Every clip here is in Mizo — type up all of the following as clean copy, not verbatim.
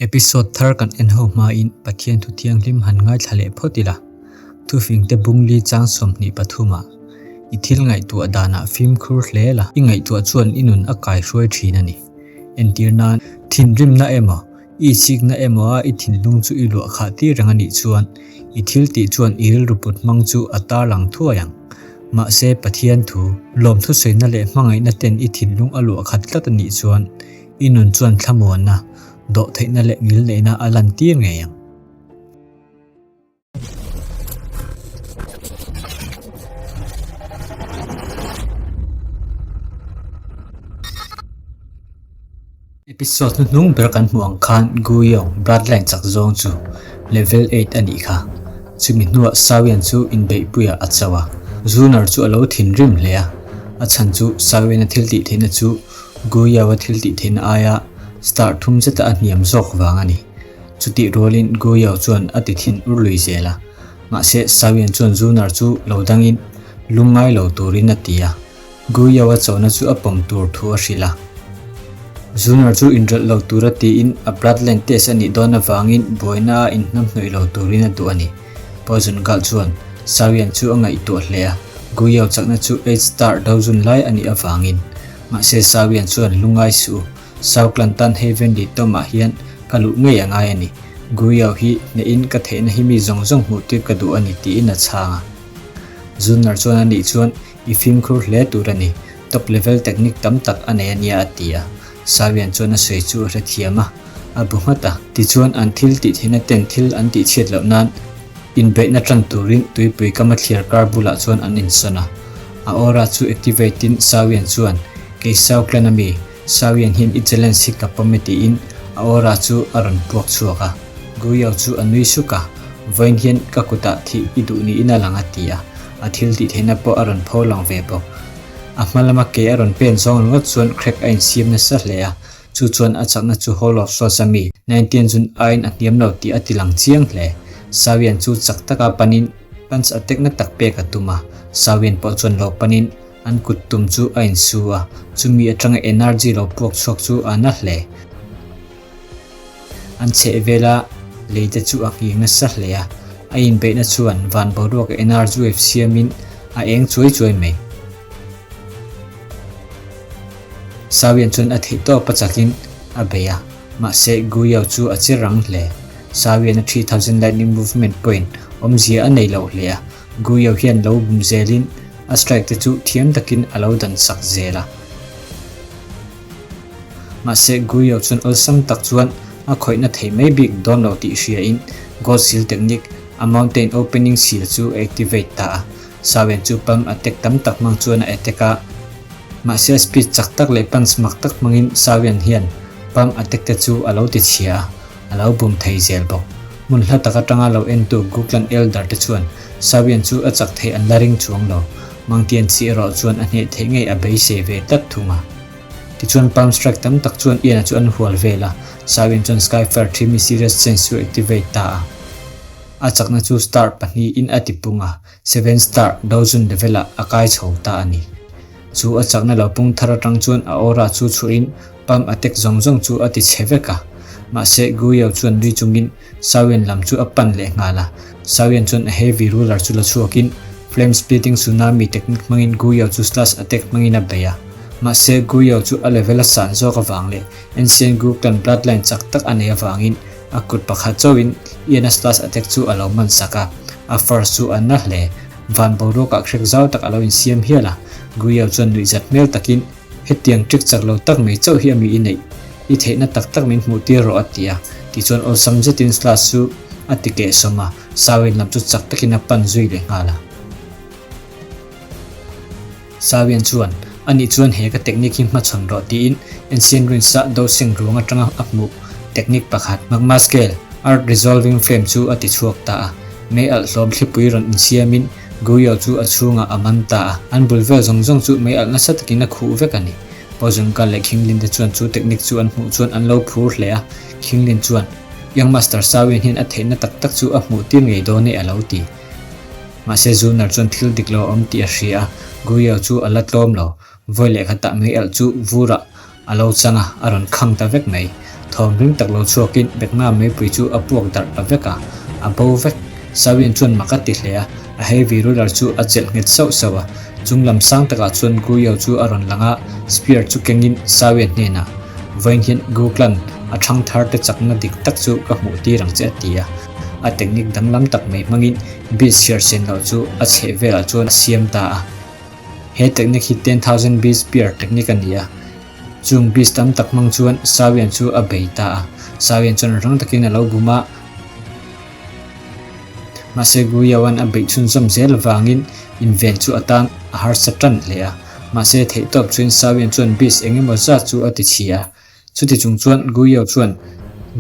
Episode thar kan en ho hmain Pathian thu thianghlim han ngaithla leh phawt ila, thufingte bungli chang 23 ah i thil ngaihtuah danah fimkhur hle la, i ngaihtuah chuan i nun a kaihruai thin a ni. Entir nan, thinrimna emaw, i chikna emaw a i thinlung chu i luah khah tir reng a nih chuan i thil tih chuan i rilru put hmang chu a tarlang thuai ang. Mahse, Pathian thu, lawmthusawiina leh hmangaihna ten i thinlung a luah khat tlat a nih chuan I nun chuan thlamuanna, dawhtheihna leh ngilneihna a lantir ngei ang. Episode hnuhnung ber kan hmuh ang khan Guyong bloodline chak zawng chu level eight a nih kha. Chumi hnuah Sawian chu inbeihpuiah a cho a, Zunar chu a lo thinrim hle a, a chhan chu Sawiana thil tih theihna chu Guiao-a thil tih theihna aia star thum zeta a hniam zawk vang a ni. Chutih rualin Guiao chuan a ti thin ur lui zel a. Mahse, Sawian chuan Zunar chu lo dangin lung ngai lo turin a ti a. Guiao-a chona chu a pawm tur thu a hrilh a. Zunar chu inrawlh lo tura tiin a bloodline test a nih dawn avangin buaina a inhnamhnawih lo turin a duh a ni. Poison Gal chuan Sawian chu a ngaihtuah hle a, Guiao chakna chu eight star dozun lai a nih avangin. Mahse Sawian chuan lungai suh u, Southland tan Havenly Tom-ah hian ka luh ngei a ngai a ni. Guiao hi hnehin ka theihna hi mi zawng zawng hmuh tir ka duh a ni tiin a chhang a. Zunner chuan a nih chuan i fimkhur hle tur a ni, top level technique tam tak a nei a nia a ti a. Sawian chuan a sawi chu a hrethiam a, a bu nghat a. Tichuan an thil tih theihna ten thil an tih chhiat loh nan Inbeihna tan turin tuipui kama thliar kar bulah chuan an insawn a. A aura chu activate in Sawian chuan, Kei Sau clan ami, Sawian hian i challenge hi ka pawm e tiin a aura chu a rawn puak chhuak a. Guyao chu a nui suk a, Vawiin hian ka kutah thih i duh niin a lang a ti a, a thil tih theihna pawh a rawn pho lang ve bawk. A hma lama ke a rawn pen zawng ringawt chuan crack a insiam nasa hle a, Chu chuan a chakna chu Hall of Swords a mi Nineteen June aiin a hniam lo tih a ti lang chiang hle. Sawian chu chak taka panin punch a tekna tak pek a tum a, Sawian pawh chuan lo panin an kut tum chu a insu a, chumi atanga energy lo puak chhuak chu a na hle. An chheh vela lei te chu a nghing nasa hle a, a inbeihna chuan van boruaka energy wave siamin a eng chuai chuai mai. Sawian chuan a theih tawp a chakin a bei a, mahse Guyao chu a che rang hle. Sawian a 3000 lightning movement point awmzia a nei loh hle a, Guyao hian lo bum zelin a strike te chu thiam takin a lo dan sak zel a. Mahse Guyao chuan awlsam tak chuan a khawihna thei mai bik dawn lo tih hriain God Seal technique a mountain opening seal chu a activate ta a. Sawian chu palm attack tam tak hmang chuan a attack a, mahse speed chak tak leh punch mak tak hmangin Sawian hian palm attack te chu a lo ti chhia a, a lo bum thei zel bawk. Hmun hla tak atanga lo entu Guklan Elder te chuan Sawian chu a chak theih an la ring chuang lo, Mangtian chi erawh chuan a hneh theih ngei a beisei ve tlat thung a. Tichuan palm strike tam tak chuan Ian-a chu an hual vel a, Sawian chuan Skyfire Three Mysterious Change chu activate ta a. A chakna chu star pahnihin a ti pung a, seven star dozun level ah a kai chho ta a ni. Chu a chakna lo pung thar atang chuan a aura chu chhuahin palm attack zawng zawng chu a ti chhe vek a. Mahse Guyao chuan nui chungin Sawian lam chu a pan leh nghal a. Sawian chuan a heavy ruler chu la chhuakin flame splitting tsunami technique hmangin Guyao chu slash attack hmangin a bei a. Mahse Guyao chu a level a san zawk avang leh ancient Gu clan bloodline chak tak a nei avangin A kut pakhat chauhin Ian-a slash attack chu a lo man sak a, a first chu a na hle. Van boruakah hrek zau tak a lo insiam hial a, Guiao chuan nuihzat hmel takin, Hetiang trick chak lo tak mai chauh hi a mi i neih, i theihna tak tak min hmuh tir rawh a ti a, tichuan awlsam zetin slash chu a ti kehsawm a, Sawin lam chu chak takin a pan zui leh nghal a. Sawian chuan, Anih chuan he ka technique hi hmachhawn rawh tiin Ancient Ruins-a dosing ruang atanga a hmuh technique pakhat, Magma Scale, Earth Resolving Flame chu a ti chhuak ta a. Mei alh hlawm thlipui rawn insiamin Guyo chu a chhungah a man ta a. An bul vel zawng zawng chu mei alh nasa takin a khuh vek a ni. Poison Gal leh Khinglin te chuan chu technique chu an hmuh chuan an lo phur hle a. Khinglin chuan, Young Master Sawian hian a theihna tak tak chu a hmuh tir ngei dawn e a lo ti. Mahse Zunar chuan thil dik lo a awm tih a hria a, Guiao chu a la tlawm lo. Vawi lehkha tah mai elh chu vurah a lo chang a, a rawn khang ta vek mai. Thawm ring tak lo chhuakin Bekna meipui chu a puak darh ta vek a, a bo vek. Sawian chuan mak a ti hle a, a heavy ruler chu a chelh nghet sauh sauh a. Chung lam sang takah chuan Guyo chu a rawn lang a, spear chu kengin Sawian hnenah, Vawiin hian Gu Clan a thang thar te chakna dik tak chu ka hmuh tir ang che a ti a. A technique danglam tak mai hmangin beast chhiar sen loh chu a chheh velah chuan a siam ta a. He technique hi 10,000 beast spear technique a ni a. Chung beast tam tak hmang chuan Sawian chu a bei ta a. Sawian chuan rang takin a lo bum a. Mahse Guyaoan a beih chhunzawm zel avangin inven chu a tan a harsa tan hle a. Mahse theihtawp chuin Sawian chuan beast eng emaw zat chu a ti chhi a. Chuti chung chuan Guiyao chuan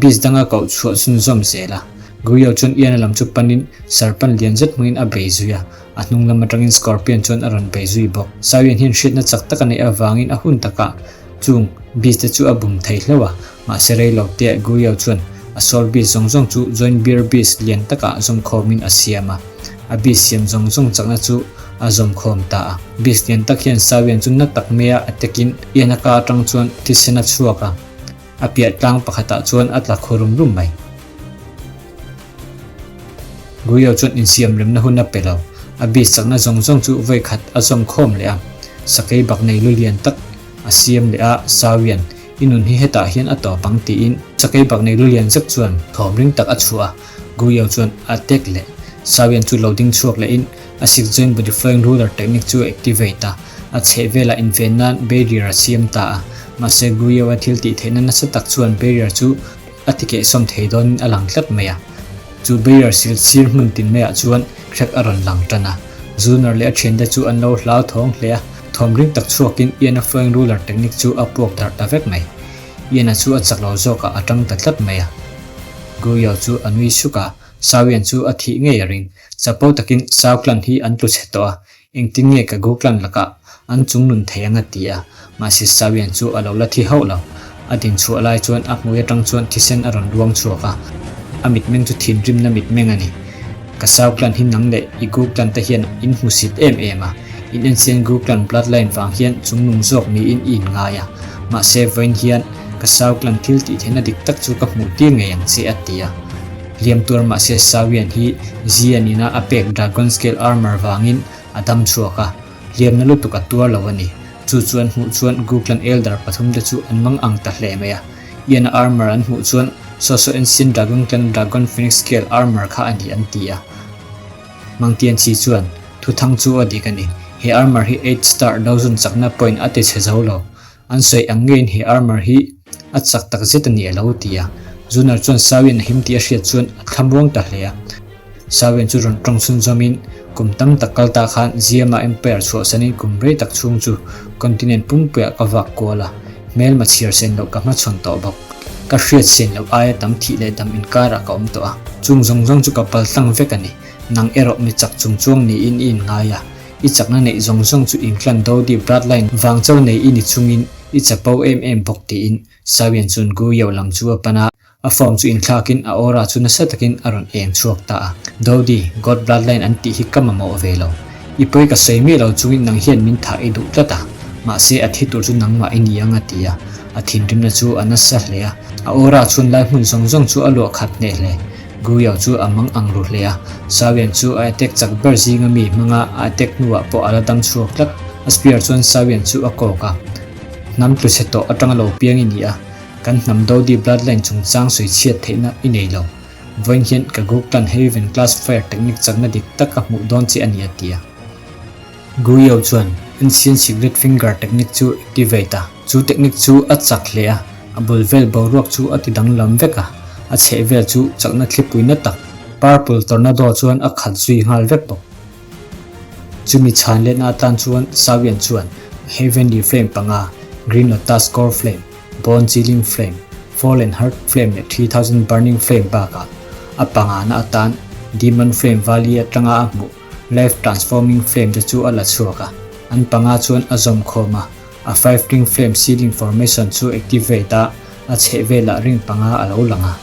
beast danga koh chhuah chhunzawm zel a. Guiyao chuan Ian-a lam chu panin serpent lian zet hmangin a bei zui a. A hnung lam atangin scorpion chuan a rawn bei zui bawk. Sawian hian hriatna chak tak a neih avangin a hun takah chung beast te chu a bum thei hlauh a. Mahse rei lo te Guiyao chuan a soul beast zawng zawng chu joint bear beast lian takah zawmkhawmin a siam a. A beast siam zawng zawng chakna chu a zawmkhawm ta a. Beast lian tak hian Sawian chu na tak maia a tekin Ian-a ka atang chuan thisen a chhuak a, a piah tlang pakhatah chuan a tla khaw rum rum mai. Guyo chuan insiam remna hun a pe lo, a beast chakna zawng zawng chu vawi khat a zawmkhawm leh a, sakei bak nei lu lian tak a siam leh a, Sawian, i nun hi hetah hian a tawp ang tiin sakei bak nei lu lian zek chuan thawm ring tak a chhuah a, Guyo chuan a tek leh. Sawian chu lo ding chhuak lehin a sik joint body flowing ruler technique chu a activate a, a chheh velah inven nan barrier a siam ta a. Mahse Guyo-a thil tih theihna nasa tak chuan barrier chu a ti kehsawm thei dawnin a lang tlat mai a. Chu barrier sil sir hmun tin maiah chuan crack a rawn lang tan a. Zunar leh a thiante chu an lo hlauthawng hle a, thawm ring tak chhuakin Ian-a flowing ruler technique chu a puak darh ta vek mai. Ian-a chu a chak lo zawkah a tang ta tlat mai a. Guyo chu a nui suk a, Sawian chu a thih ngei a ring. Chapo takin Sau clan hi an tlu chhe tawh a, engtin nge ka Gu clan lakah an chung nun thei ang a ti a, mahse Sawian chu a lo la thi hauh lo. A din chhuah lai chuan a hmui atang chuan thisen a rawn luang chhuak a, a mitmeng chu thinrimna mitmeng a ni. Ka Sau clan hi nang leh i Gu clan te hian in hmusit em em a, in enchian Gu clan bloodline vang hian chungnung zawk niin i inngai a, mahse vawiin hian Ka Sau clan thil tih theihna dik tak chu ka hmuh tir ngei ang che a ti a. Hliam tuar mahse Sawian hi Zian ina a pek Dragon Scale Armor vangin a dam chhuak a, hliamna lutuk a tuar lo a ni. Chu chu an hmuh chuan Gu clan Elder pathum te chu an mang ang ta hle mai a. Ian-a armor an hmuh chuan Soso Ancient Dragon Clan Dragon Phoenix Scale Armor kha a ni an ti a. Mangtian chi chuan thuthang chu a dik a ni. He armor hi eight star dozun chakna point a ti chhe zo lo. An sawi ang ngeiin he armor hi a chak tak zet a ni a lo ti a. Zunar chuan Sawian a him tih a hriat chuan a thlamuang ta hle a. Sawian chu rawn tawng chhunzawmin kum tam tak kal ta khan Ziama Empire chhuahsanin kum rei tak chhung chu continent pumpuiah ka vak kual a, hmelma chhiar sen loh ka hmachhawn tawh bawk. Ka hriat sen loh aia tam thih leh dam inkarah ka awm tawh a, chung zawng zawng chu ka paltlang vek a ni. Nang erawh mi chak chung chuang niin i inngai a. I chakna neih zawng zawng chu inklan Dodi bloodline vang cho nei i ni chungin i chapo em em bawk tiin Sawian chuan Guiyao lam chu a pan a, a form chu inthlakin a aura chu nasa takin a rawn eng chhuak ta a. Dodi, God bloodline an tih hi ka mamawh ve lo. I pawi ka sawi miah lo chungin nang hian min thah i duh tlat a, mahse a thi tur chu nangmah i ni ang a ti a, a thinrimna chu a nasa hle a, a aura chuan lai hmun zawng zawng chu a luah khat hneh hle. Guiyao chu a mang ang ru hle a, Sawian chu a attack chak ber zinga mi hmanga a attack hnuah pawh a la dam chhuak tlat. A spear chuan Sawian chu a kawk a, Hnam tlu chhe tawh atanga lo piang i ni a, kan hnam Dodi bloodline chungchang sawi chhiat theihna i nei lo. Vawiin hian ka Guk clan Haven class fire technique chakna dik tak a hmuh dawn che a ni a ti a. Guiyao chuan Ancient Secret Finger technique chu activate a, chu technique chu a chak hle a, A bul vel boruak chu a ti danglam vek a, a chheh vel chu chakna thlipui na tak purple tornado chuan a khat zui nghal vek bawk. Chumi chhan letna atan chuan Sawian chuan Heavenly Flame panga, Green Lotus Core Flame, Bone Chilling Flame, Fallen Heart Flame leh 3000 Burning Flame bakah a pangana atan Demon Flame Valley atanga a hmuh Life Transforming Flame te chu a la chhuak a, an panga chuan a zawm khawm a. A five ring flame sealing formation chu activate a, a chheh velah ring panga a lo lang a.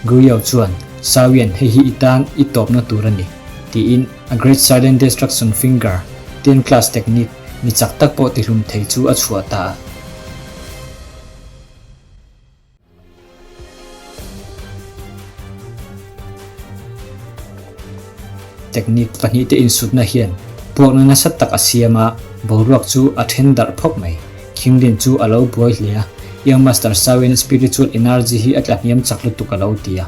Guiyao chuan, Sawian, hei hi i tan i tawpna tur a ni, tiin a Great Silent Destruction Finger, Ten Class Technique, mi chak tak pawh tihlum thei chu a chhuah ta a. Technique pahnihte insutna hian puakna nasa tak a siam a, boruak chu a then darh phawk mai. Khinglin chu a lo buai hle a, Young Master Sawin spiritual energy hi a tlahniam chak lutuk a lo ti a.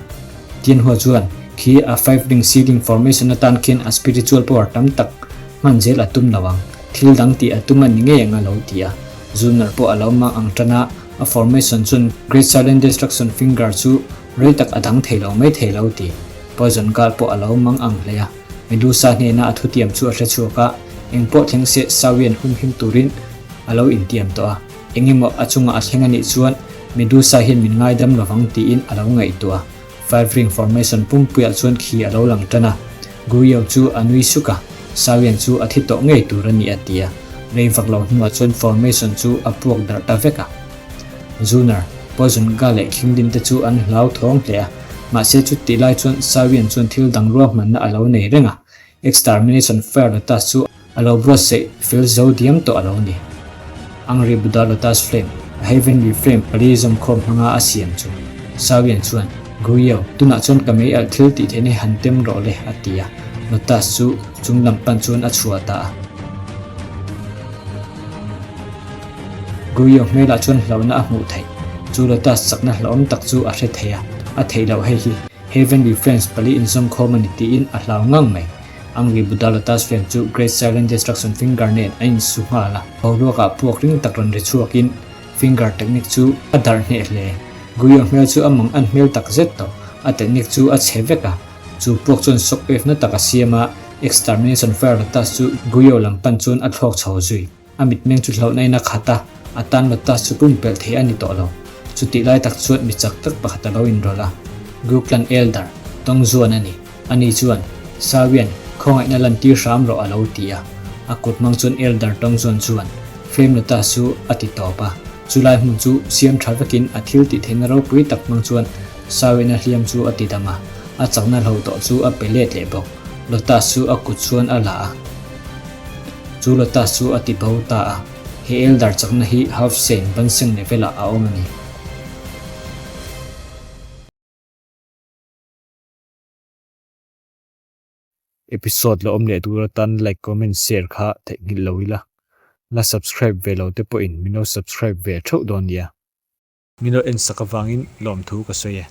Tianhua chuan khi a Five Ring Sealing Formation atan khian a spiritual power tam tak hman zel a tum lo ang, thil dang tih a tum a ni ngei ang a lo ti a. Zunner pawh a lo mang ang tan a, a formation chuan Great Silent Destruction Finger chu rei tak a dang thei lo mai thei lo ti. Poison Girl pawh a lo mang ang hle a, Medusa hnena a thutiam chu a hre chhuak a, eng pawh thleng se Sawian humhim turin a lo intiam tawh a, eng emaw a chungah a thleng a nih chuan Medusa hian min ngaidam lovang tiin a lo ngaihtuah a, Five Ring Formation pumpuiah chuan khi a lo lang tan a, Guyo chu a nui suk a, Sawian chu a thi tawh ngei tur a ni a ti a, rei vak lo hnuah chuan formation chu a puak darh ta vek a. Zunar, Poison Ga leh Khinglin te chu an hlauthawng hle a, mahse chutih lai chuan Sawian chuan thil dang ruahmanna a lo nei reng a, Extermination Fire Lotus chu a lo buatsaih fel zo diam tawh a lo ni. Angry Buddha Lotus Flame, a Heavenly Flame pali zawmkhawm hmanga a siam chu Sawian chuan, Guiyao, tunah chuan ka mei alh thil tih theihna hi han tem rawh le, a ti a, Lotus chu chung lam pan chuan a chhuah ta a. Guiyao hmelah chuan hlauhna a hmuh theih, chu Lotus chakna hlauhawm tak chu a hre thei a, a theih loh hei hi. Heavenly Friends pali inzawmkhawm a ni tiin a hlau ngang mai. Angry Buddha Lotus Flame chu Great Silent Destruction Finger nen a insu nghal a, boruakah puak ring tak rawn ri chhuakin Finger technique chu a darh hneh hle. Guyo hmel chu a mang an hmel tak zet tawh, a technique chu a chhe vek a, chu puak chuan shockwave na tak a siam a, Extermination Fire Lotus chu Guyo lam pan chuan a thlawk chho zui. A mitmeng chu hlauhna in a khat a, a tan Lotus chu pumpelh thei a ni tawh lo. Chutih lai tak chuan mi chak tak pakhat a lo inrawlh a, Guklan Elder, Tawngzuan a ni. Ani chuan, Sawian, khawngaihna lantir hram rawh a lo ti a. A kut hmang chuan Elder Tawngzuan chuan Flame Lotus chu a ti tawp a. Chulai hmun chu siam tha vekin a thil tih theihna ropui tak hmang chuan Sawiana hliam chu a ti dam a, a chakna hlo tawh chu a pe let leh bawk. Lotus chu a kut chuan a la a. Chu Lotus chu a ti bo ta a, he Elder chakna hi Half Saint banseng level ah a awm a ni. Episode la awm leh tur atan like comment share kha theihnghilh lo ila, la subscribe ve lo te pawhin min lo subscribe ve theuh dawn nia. Min lo en sak avangin lawmthu ka sawi e.